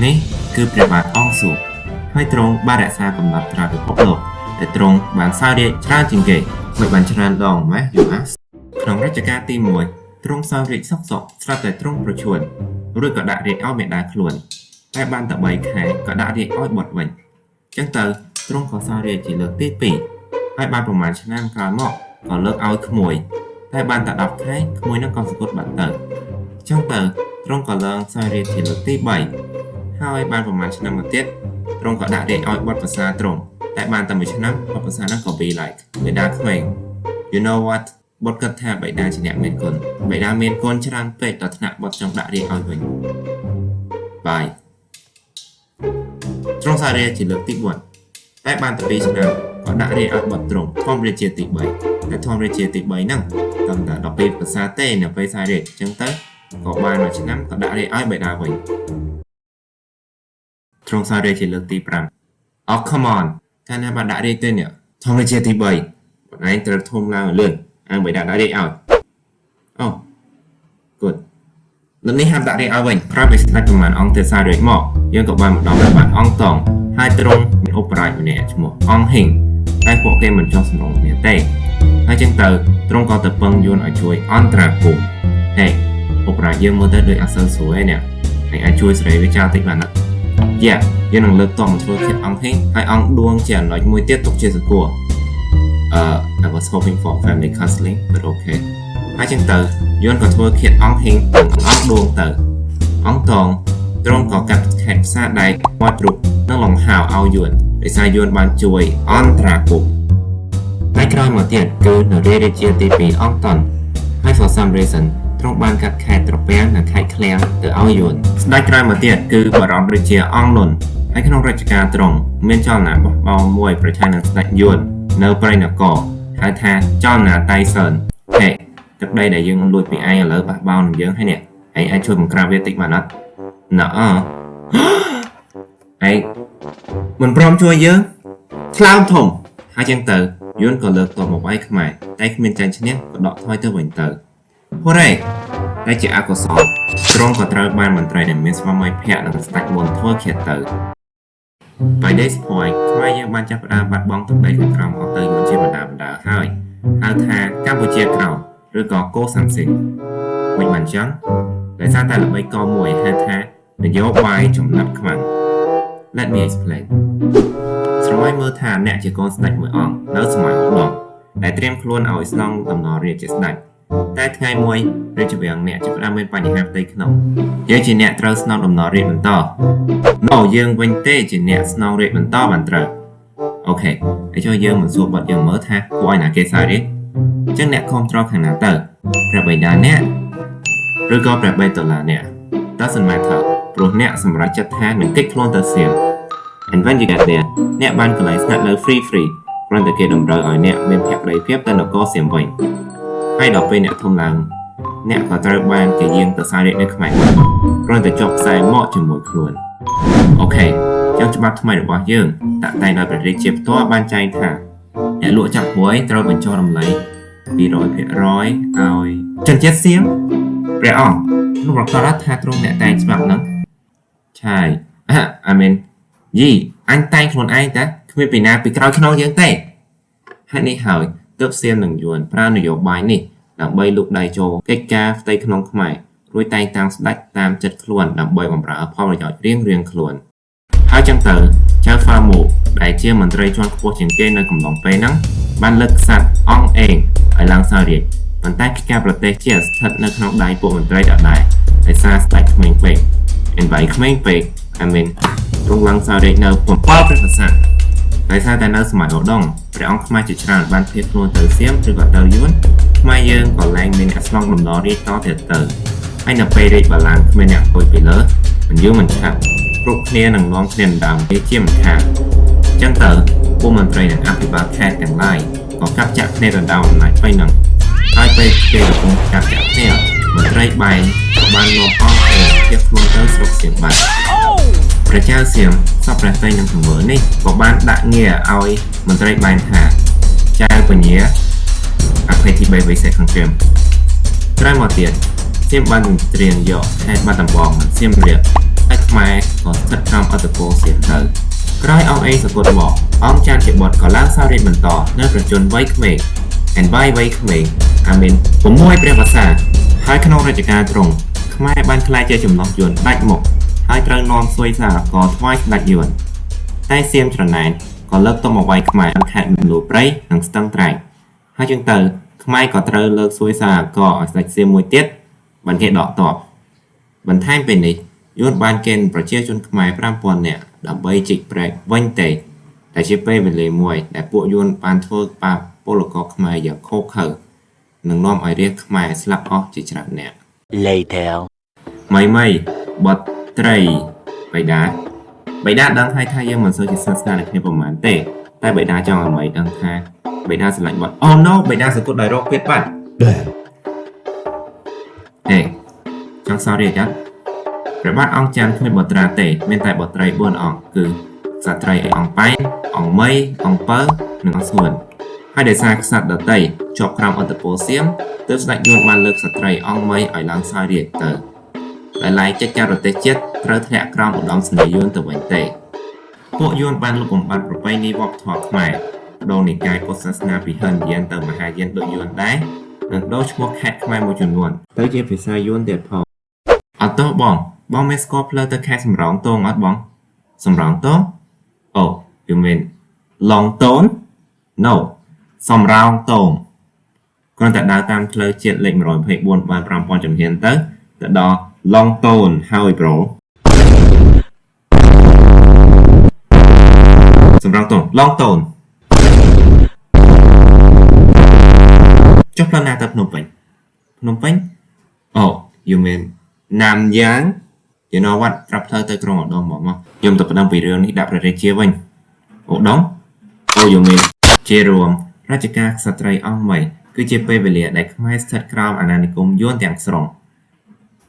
នេះគឺព្រះបាទអង្គសួហើយទ្រង់បានរក្សាកំណត់ត្រាពិភពលោកតែទ្រង់បានសោយរាជ្យច្រើនជាងគេមិនបានច្រើនដងម៉េះ you ask ក្នុងរជ្ជកាលទី1ទ្រង់សោយរាជ្យសុកសុកស្រាប់តែទ្រង់ប្រឈួនរួចក៏ដាក់រាជ្យឲ្យមេដាខ្លួនតែបានតែ3ខែក៏ដាក់រាជ្យឲ្យបុត្រវិញចឹងទៅទ្រង់ក៏សោយរាជ្យជាលើកទី2ហើយបានប្រហែលឆ្នាំក្រោយមកក៏លើកឲ្យក្មួយតែបានតែ10ខែក្មួយនឹងក៏សគត់បាត់ទៅចឹងទៅទ្រង់ក៏ឡើងសោយរាជ្យជាលើកទី3ហើយបានប្រហែលឆ្នាំមកទៀតទ្រង់ក៏ដាក់រាជ្យឲ្យបុត្រប្រសាទ្រង់តែបានតែមួយឆ្នាំបុត្រប្រសាហ្នឹងក៏ be like បិតាក្មេង you know what បុត្រគិតថាបិតាជាអ្នកមានគុណបិតាមានគុណច្រើនពេកដល់ថ្នាក់បុត្រចង់ដាក់រាជ្យឲ្យវិញ Bye ទ្រង់សោយរាជ្យជាលើកទី4តែបានតែ2ឆ្នាំក៏ដាក់រាជ្យឲ្យបុត្រទ្រង់ធម្មរាជាទី3តែធម្មរាជាទី3ហ្នឹងត្រឹមតែ12ភាសាទេនៅពេលសោយរាជ្យអញ្ចឹងទៅក៏បានមួយឆ្នាំក៏ដាក់រាជ្យឲ្យបិតាវិញទ្រង់សោយរាជ្យជាលើកទី5 Oh, come on កាលណាបានដាក់រាជ្យទេនេះធម្មរាជាទី3បងឯងត្រូវធំឡើងឲ្យលឿនអើបិតាដាក់រាជ្យឲ្យអូ good លើកនេះហាមដាក់រាជ្យឲ្យវិញក្រោយពីស្ដេចប្រមាណអង្គទេសារាជមកយើងក៏បានមកដល់ព្រះបាទអង្គតងហើយទ្រង់មានឧបរាជម្នាក់ឈ្មោះអង្គហិងតែពួកគេមិនចុះសម្រុងគ្នាទេហើយចឹងទៅទ្រង់ក៏ទៅពឹងយួនឲ្យជួយអន្តរាគមន៍ហេឧបរាជយើងមើលទៅដូចអត់សូវស្រួលឯនេះហើយអាចជួយសេរីវាចោលតិចបានណាយ៉ាយើងនឹងលើកតបមកធ្វើឃាតអង្គហិងហើយអង្គដួងជាអនុមួយទៀតទុកជាសកួរ I was hoping for family counseling, but okay. ហើយចឹងទៅយួនក៏ធ្វើឃាតអង្គហិងនិងអង្គដួងទៅអង្គតងទ្រង់ក៏កាត់ខេត្តផ្សារដែកមាត់ជ្រុកនិងលង្ហាវឲ្យយួនដោយសារយួនបានជួយអន្តរាគមន៍ហើយក្រោយមកទៀតគឺនរារាជាទី2អង្គតន់ហើយ for some reason ទ្រង់បានកាត់ខេត្តត្រពាំងនិងខេត្តឃ្លាំងទៅឲ្យយួនស្ដេចក្រោយមកទៀតគឺបរមរាជាអង្គនុនហើយក្នុងរជ្ជកាលទ្រង់មានចលនាបះបោរមួយប្រឆាំងនឹងស្ដេចយួននៅព្រៃនគរហៅថាចលនាតៃសឺនហេទឹកដីដែលយើងលួចពីឯងឥឡូវបះបោរនឹងយើងហើយនេះឯងអាចជួយបង្ក្រាបវាតិចបានអត់ណ៎អឯងមិនព្រមជួយយើងថ្លើមធំហើយចឹងទៅយួនក៏លើកទ័ពមកវាយខ្មែរតែគ្មានចាញ់ឈ្នះក៏ដកថយទៅវិញទៅហូរ៉េតែជាអកុសលទ្រង់ក៏ត្រូវបានមន្ត្រីដែលមានស្វាមីភក្តិនិងស្ដេចមុនធ្វើឃាតទៅ By this point ខ្មែរយើងបានចាប់ផ្ដើមបាត់បង់ទឹកដីខាងក្រោមអស់ទៅយួនជាបណ្ដើបណ្ដើហើយហៅថាកម្ពុជាក្រោមឬក៏កូសាំងស៊ីនមិនបានចឹងដោយសារតែល្បិចកមួយហៅថានយោបាយចំណាប់ខ្មាំង Let me explain. ស្រមៃមើលថាអ្នកជាកូនស្ដេចមួយអង្គនៅសម័យឧដុង្គដែលត្រៀមខ្លួនឲ្យស្នងតំណរាជជាស្ដេចតែថ្ងៃមួយរាជវាំងអ្នកចាប់ផ្ដើមមានបញ្ហាផ្ទៃក្នុងយើងជាអ្នកត្រូវស្នងតំណរាជបន្ត No យើងវិញទេជាអ្នកស្នងរាជបន្តបានត្រូវ okay ហើយចូលយើងមិនសួរបត់យើងមើលថាគួរឲ្យណាគេសើរាជអញ្ចឹងអ្នកគ្រប់គ្រងខាងណាទៅព្រះបិតាអ្នកឬក៏ព្រះបេតុលាអ្នក Doesn't matter ព្រោះអ្នកសម្រេចចិត្តថានឹងគេចខ្លួនទៅសៀម And when you get there អ្នកបានកន្លែងស្នាក់នៅ free free គ្រាន់តែគេតម្រូវឲ្យអ្នកមានភក្តីភាពទៅនគរសៀមវិញហើយដល់ពេលអ្នកធំឡើងអ្នកក៏ត្រូវបានគេយាងទៅសោយរាជ្យនៅខ្មែរវិញគ្រាន់តែជាប់ខ្សែមកជាមួយខ្លួន okay ចឹងច្បាប់ថ្មីរបស់យើងតាក់តែងដោយព្រះរាជាផ្ទាល់បានចែងថាអ្នកលក់ចាប់ហួយត្រូវបញ្ចុះតម្លៃ200%ឲ្យជនជាតិសៀមព្រះអង្គនោះប្រកាសថាទ្រង់អ្នកតែងច្បាប់ហ្នឹងឆាយ I mean យីអញតែងខ្លួនឯងតាគ្មានពីណាពីក្រោយខ្នងយើងទេហេតុនេះហើយទើបសៀមនិងយួនប្រើនយោបាយនេះដើម្បីលូកដៃចូលកិច្ចការផ្ទៃក្នុងខ្មែររួចតែងតាំងស្ដេចតាមចិត្តខ្លួនដើម្បីបម្រើផលប្រយោជន៍រៀងៗខ្លួនហើយចឹងទៅចៅហ្វាមូដែលជាមន្ត្រីជាន់ខ្ពស់ជាងគេនៅកំឡុងពេលហ្នឹងបានលើកក្សត្រអង្គអេងឲ្យឡើងសោយរាជ្យប៉ុន្តែកិច្ចការប្រទេសជាស្ថិតនៅក្នុងដៃពួកមន្ត្រីដដែលដោយសារស្ដេចក្មេងពេក and by ក្មេងពេក I mean ទ្រង់ឡើងសោយរាជ្យនៅ7ព្រះវស្សាដោយសារតែនៅសម័យឧដុង្គព្រះអង្គខ្មែរជាច្រើនបានភៀសខ្លួនទៅសៀមឬក៏ទៅយួនខ្មែរយើងក៏លែងមានអ្នកស្នងដំណររាជតទៀតទៅហើយនៅពេលរាជបល្ល័ង្កគ្មានអ្នកអង្គុយពីលើមិនយូរមិនឆាប់គ្រប់គ្នានឹងនាំគ្នាដណ្ដើមគេជាមិនខានអញ្ចឹងទៅពួកមន្ត្រីនិងអភិបាលខេត្តទាំងឡាយក៏កាប់ចាក់គ្នាដណ្ដើមអំណាចពេញនឹងហើយពេលគេកំពុងកាប់ចាក់គ្នាមន្ត្រីបែងក៏បាននាំអង្គអេភៀសខ្លួនទៅស្រុកសៀមបាត់ព្រះចៅសៀមសពព្រះតីនឹងទង្វើនេះក៏បានដាក់ងារឲ្យមន្ត្រីបែងថាចៅពញាអភ័យទី3វិសេសខាងត្រៀមក្រោយមកទៀតសៀមបានទន្ទ្រានយកខេត្តបាត់ដំបងនិងសៀមរាបហើយ ខ្មែរក៏ស្ថិតក្រោមឥទ្ធិពលសៀមទៅក្រោយអង្គអេងសគត់មកអង្គច័ន្ទជាបុត្រក៏ឡើងសោយរាជបន្តនៅប្រជជនវ័យក្មេង and by វ័យក្មេង I mean 6ព្រះវស្សាហើយក្នុងរជ្ជកាលទ្រង់ខ្មែរបានក្លាយជាចំណុះយួនដាច់មុខហើយត្រូវនាំស៊ុយសារកថ្វាយស្ដេចយួនតែសៀមច្រណែនក៏លើកទ័ពមកវាយខ្មែរខេត្តមណ្ឌលព្រៃនិងស្ទឹងត្រែងហើយជាងទៅខ្មែរក៏ត្រូវលើកស៊ុយសារកឲ្យស្ដេចសៀមមួយទៀតបានគេដកទ័ពបន្ថែមពីនេះយួនបានកេណ្ឌប្រជាជនខ្មែរ5000នាក់ដើម្បីជីកព្រែកវិញទេដែលជាពេលវេលាមួយដែលពួកយួនបានធ្វើបាបពលករខ្មែរយ៉ាងឃោរឃៅនិងនាំឲ្យរាស្ត្រខ្មែរស្លាប់អស់ជាច្រើនអ្នក Later. មីមីបតត្រីបៃតាបៃតាដឹងហើយថាយើងមិនសូវជាស្និទ្ធស្នាលនឹងគ្នាប្រហែលទេតែបៃតាចង់ឲ្យមីដឹងថាបៃតាស្រឡាញ់បត់ Oh no បៃតាសង្កត់ដោយរោគទៀតបាត់ហេចង់សោរាជអត់ព្រះបាទអង្គច័ន្ទគ្មានបុត្រាទេមានតែបុត្រី4អង្គគឺក្សត្រីអង្គប៉ែនអង្គមីអង្គពៅនិងអង្គស្ងួនហើយដោយសារក្សត្រដតីជាប់ក្រោមឥទ្ធិពលសៀមទើបស្ដេចយួនបានលើកក្សត្រីអង្គមីឲ្យឡើងសោយរាជទៅ ដែលឡែកកិច្ចការប្រទេសជាតិត្រូវធ្លាក់ក្រោមឧត្តមសេនីយ៍យួនទៅវិញទេពួកយួនបានលុបបំបាត់ប្រពៃណីវប្បធម៌ខ្មែរបដូរនិកាយពុទ្ធសាសនាពីហិនយានទៅមហាយានដូចយួនដែរនិងដូរឈ្មោះខេត្តខ្មែរមួយចំនួនទៅជាភាសាយួនទៀតផងអត់ទោសបងបងមានស្គាល់ផ្លូវទៅខេត្តសំរោងទងអត់បងសំរោងទងអូ you mean ឡងតូន No សំរោងទងគ្រាន់តែដើរតាមផ្លូវជាតិលេខ124បាន5000ជំហានទៅទៅដល់ឡងតូនហើយ bro សំរោងទងឡងតូនចុះផ្លូវណាទៅភ្នំពេញភ្នំពេញអូ you mean ណាំយ៉ាង you know what ប្រាប់ផ្លូវទៅក្រុងឧដុង្គមកមកខ្ញុំទៅប្តឹងពីរឿងនេះដាក់ព្រះរាជាវិញឧដុង្គអូ you mean ជារួមរជ្ជកាលក្សត្រីអង្គមីគឺជាពេលវេលាដែលខ្មែរស្ថិតក្រោមអាណានិគមយួនទាំងស្រុង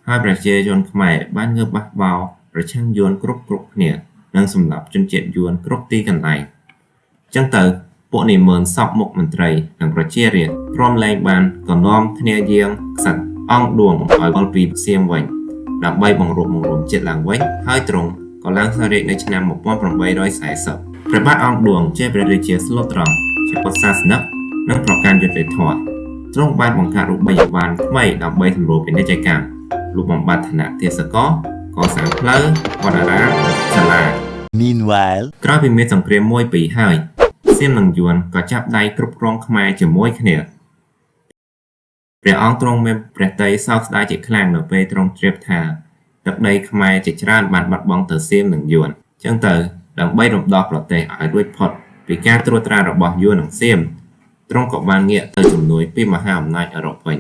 ហើយប្រជាជនខ្មែរបានងើបបះបោរប្រឆាំងយួនគ្រប់គ្រប់គ្នានិងសម្លាប់ជនជាតិយួនគ្រប់ទីកន្លែងចឹងទៅពួកនាម៉ឺនសពមុខមន្ត្រីនិងប្រជារាស្ត្រព្រមលែងបានក៏នាំគ្នាយាងក្សត្រអង្គឌួងឲ្យវិលពីសៀមវិញដើម្បីបង្រួបបង្រួមជាតិឡើងវិញហើយទ្រង់ក៏ឡើងសោយរាជ្យនៅឆ្នាំ1840ព្រះបាទអង្គឌួងជាព្រះរាជាស្លូតត្រង់ជាពុទ្ធសាសនិកនិងប្រកាន់យុត្តិធម៌ទ្រង់បានបង្កើតរូបិយប័ណ្ណថ្មីដើម្បីសម្រួលពាណិជ្ជកម្មលុបបំបាត់ឋានៈទាសករកសាងផ្លូវវត្តអារាមសាលា Meanwhile. ក្រោយពីមានសង្គ្រាមមួយពីរហើយសៀមនិងយួនក៏ចាប់ដៃគ្រប់គ្រងខ្មែរជាមួយគ្នាព្រះអង្គទ្រង់មានព្រះទ័យសោកស្ដាយជាខ្លាំងនៅពេលទ្រង់ជ្រាបថាទឹកដីខ្មែរជាច្រើនបានបាត់បង់ទៅសៀមនិងយួនចឹងទៅដើម្បីរំដោះប្រទេសឲ្យរួចផុតពីការត្រួតត្រារបស់យួននិងសៀមទ្រង់ក៏បានងាកទៅជំនួយពីមហាអំណាចអឺរ៉ុបវិញ